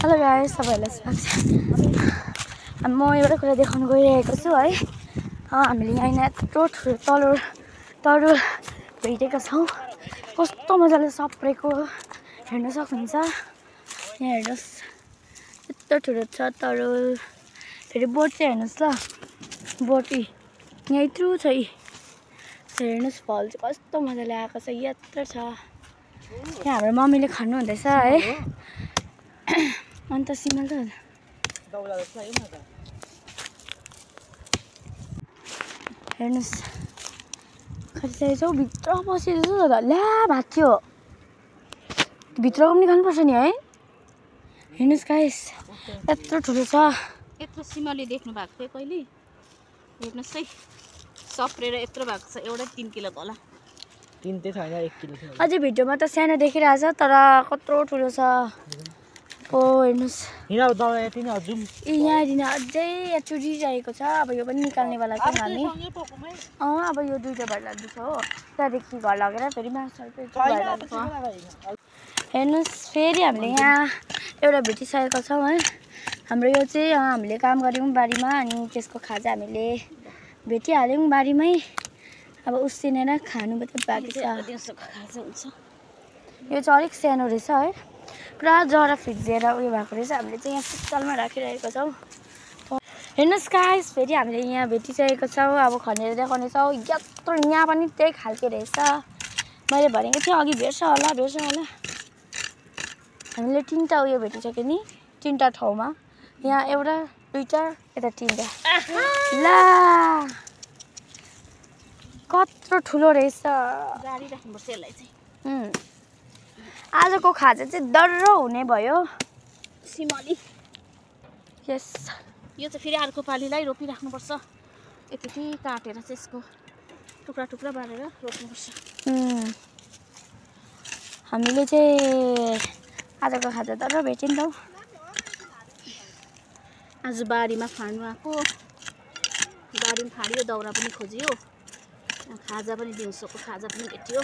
Hello guys, सबैलाई स्वागत छ। म एउटा कुरा देखाउन गइरहेको छु है। हामीले यहाँ यत्रो ठुलो तरुल भेटेका छौँ। कस्तो मजाले सप्रेको हेर्न सक्नुहुन्छ। यहाँ हेर्नुहोस्, यत्रो ठुलो छ तरुल। फेरि बोट चाहिँ हेर्नुहोस् ल, बोटी यहाँ यत्रो छ। हेर्नुहोस् फल चाहिँ कस्तो मजाले आएको छ, यत्रो छ। यहाँ हाम्रो मम्मीले खानु हुँदैछ है। अन्त सिमल त हेर्नुहोस् खसिसकेको छौ, भित्र पसेको छु त ल्या भात थियो। भित्रको पनि निकाल्नुपर्छ नि है। हेर्नुहोस् गाइस, यत्रो ठुलो छ। यत्रो सिमलले देख्नु भएको थियो कहिले? हेर्नुहोस् है, सप्रेर यत्रो भएको छ। एउटा 3 किलोको होला। 3 चाहिँ छैन, 1 किलो छ। अझै भिडियोमा त सानो देखिरहेछ, तर कत्रो ठुलो छ। ओ हेर्नुहोस्, यहाँ यहाँनिर अझै चुरिरहेको छ। अब यो पनि निकाल्नेवाला छौँ हामी। अब यो दुईटा भएर लाग्दैछ हो। त्यहाँदेखि घर लगेर फेरि मासु हेर्नुहोस्। फेरि हामीले यहाँ एउटा भेटिसकेको छौँ है। हाम्रो यो चाहिँ हामीले काम गऱ्यौँ बारीमा, अनि त्यसको खाजा हामीले भेटिहाल्यौँ बारीमै। अब उसिनेर खानु मात्रै बाँकी छ। दिउँसोको खाजा हुन्छ। यो चाहिँ अलिक सानो रहेछ है। पुरा जरा फिक्सिएर उयो भएको रहेछ। हामीले चाहिँ यहाँ सुत्तलमा राखिरहेको छौँ। हेर्नुहोस् गाइस, फेरि हामीले यहाँ भेटिसकेको छौँ। अब खनेर देखाउने छौँ। यत्रो यहाँ पनि त्यही खालको रहेछ। मैले भनेको थिएँ अघि भेट्छ होला। हामीले 3टा उयो भेटिसक्यो नि, 3टा ठाउँमा। यहाँ एउटा, 2टा, यता 3टा। ला कत्रो ठुलो रहेछ। गाडी राख्नुपर्छ यसलाई चाहिँ। आजको खाजा चाहिँ डर्रो हुने भयो। सिमली यस, यो चाहिँ फेरि अर्को पालीलाई रोपिराख्नुपर्छ। यति काटेर चाहिँ यसको टुक्रा टुक्रा बारेर रोप्नुपर्छ। हामीले चाहिँ आजको खाजा डर्रो भेट्यौँ नि त। आज बारीमा फाड्नु आएको, बारीमा फाड्यो, दाउरा पनि खोजियो, खाजा पनि दिउँसोको खाजा पनि भेट्यो।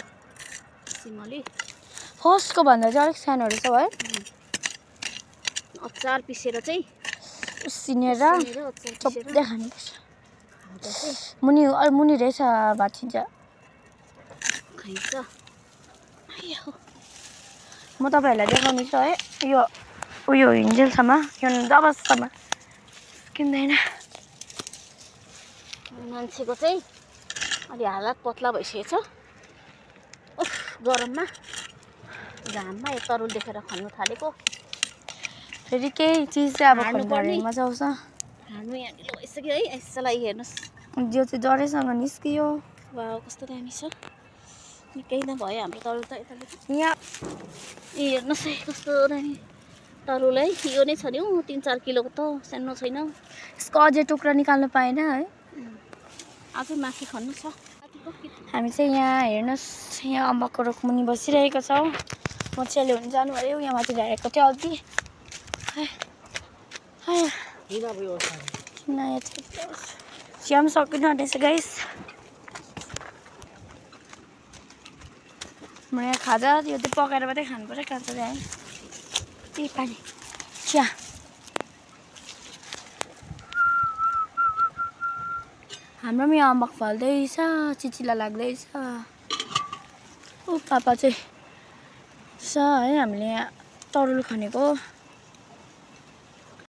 सिमली फर्स्टको भन्दा चाहिँ अलिक सानो रहेछ है। अचार पिसेर चाहिँ उसिनेर चप्दै खानुपर्छ। मुनि रहेछ भाँचिन्छ। खाइन्छ। म तपाईँहरूलाई देखाउने छु है। यो उयो हिन्जेलसम्म, यो जबसम्म किन्दैन। मान्छेको चाहिँ अलि हालत पत्ला भइसकेछ। उफ, गरममा घाममा यो तरुल देखेर खन्नु थालेको। फेरि केही चिज चाहिँ अब खन्नुपर्ने मजा आउँछ। हार्नु यहाँ ढिलो भइसक्यो है। यसलाई हेर्नुहोस्, यो चाहिँ जरेसँग निस्कियो। वाह कस्तो दामी छ। निकै नै भयो हाम्रो तरुल त यता। यहाँ हेर्नुहोस् है कस्तो दामी तरुल है। यो नै छ नि हौ, 3-4 किलोको त सानो छैन। यसको अझै टुक्रा निकाल्नु पाएन है। अझै माथि खन्नु छ। हामी चाहिँ यहाँ हेर्नुहोस्, यहाँ अम्बकको रुखमुनि बसिरहेको छौँ। म चाहिँ ल्याउनु जानु अरे। यहाँ माथि ल्याएको थियो अघि। चिया पनि सकिनु आँटेछ गाइस। हाम्रो यहाँ खाजा यो चाहिँ पकाएर मात्रै खानुपर्छ। काँचो चाहिँ त्यही पानी चिया। हाम्रो पनि यहाँ अम्बक फल्दैछ, चिचिला लाग्दैछ। ऊ पापा चाहिँ छ है। हामीले यहाँ तरुल खनेको।